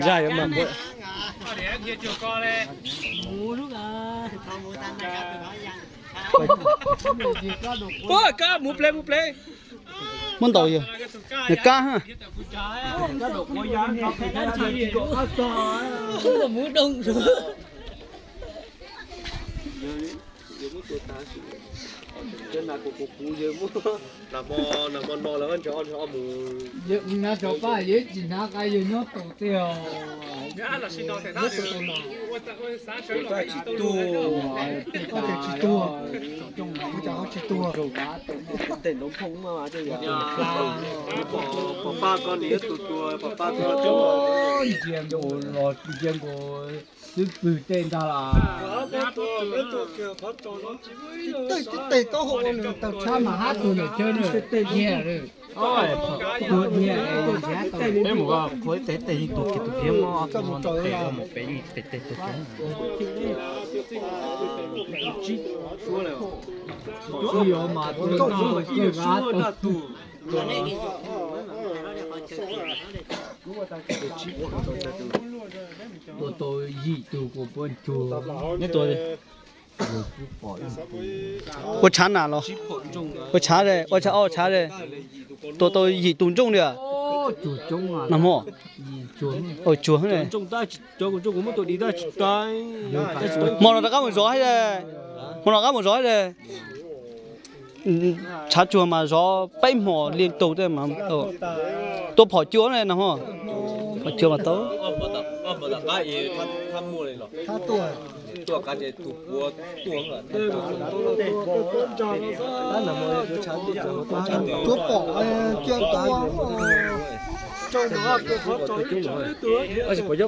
Zaj yuav mas npua. Ua kab mus ple mus ple. Muab ntaus yog nws kab ha. Tsis tuag, tsis tuag, tsis tuag. Pom pab koj niam tus tuag, pom pab koj ntsia nkaus los ntsia nkaus xwb pwg tej ntag las. Tej taub hau nws tau tshab mas hab tug ntawm chaw nws tej nyiag lawm. Peb mus qhuav ib teg tej yeej tuag kiag tus thiab, muab tes mus pem yeej tes tes tuag kiag. Tsis yog mas tus no kawg av tau. Tua tau yim tug kuas puab cuag. Neb tua ua tshav nas los? Ua tshav, ua tshav, ua tshav. Tua tau yim tug ntsooj li. Nag hmo, cuag. Hmo no rov qab mus zov, hmo no rov qab mus zov. Tshav tsuag mas zov peb hmos li tug tej mas. Tua phom cua na, phom cua mas tau. Cuav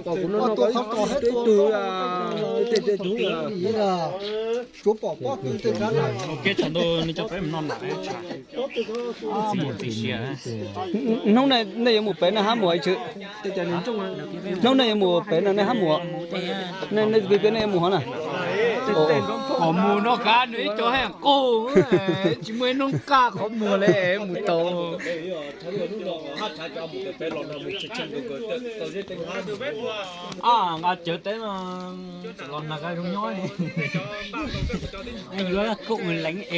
pom, tua qhov ko ib tug, ib tug, ib tug. Cuav pom pob kws tej kab na. Hnub nej yuav mus pem nej hab muag ib tsw? Hnub nej yuav mus pem no nej hab muag? Nej peb nej yuav mus hov na? Qhov mus no kab nws ib co haj qaug, tsis muaj ib hnub kaj qhov muag li mus tau. Nqa cawv teb no los nag zoo nyob. Kaum leev es,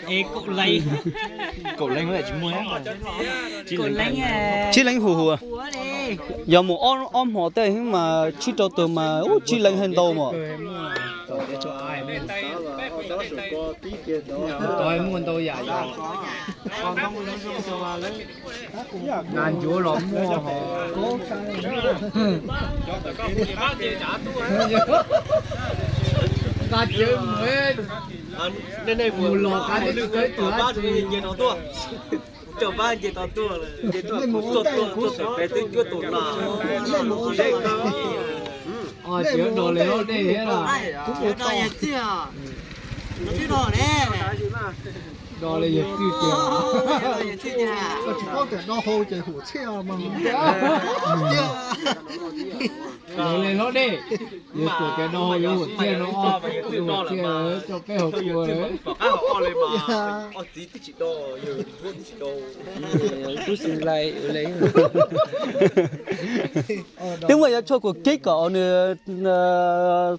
es kaum leev. Kaum leev tsis muaj. Kaum leev. Tsib leev huv huv. Yog mus ob hmo tej mas tsib rau tug mas tsib leev haj ntau mas. Muaj ntau yam yom. Nas ncuav los muaj hos. Nqa cawv mus, mus los kav tib tug. Cov pab nce tau tuaj, nce tuaj kuv tuaj tuaj tuaj pem twb cuab tus no. Cawv no li hauv dej thiab los? No li yawg txwj tiag. Koj tsis paub tias no hau ces hum txhiaj mas. Yog li hlob dej, yawg tuam tias no hau yuav hum txhiaj no, hum txhiaj coj peb haus kua lawm. Twb muaj yuav tshuaj kuas kib kom nws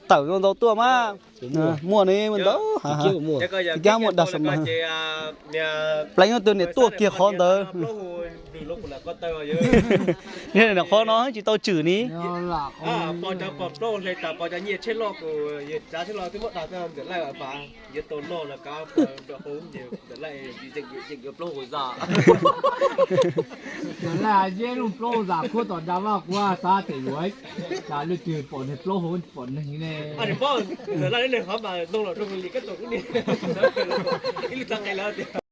tawm ntau tuaj mas. Muaj ne, muaj ntau. Kab muaj dag sam mas. Pleev twg niam tuaj kiag qhov ntawd. Qhov no tsis tau tswm ni. Ntawm laj yeb lub plaub hau zam khuab tom nra vaj kuv xav tias yuav cas leej twg pom niag plaub hau pom neeg ne.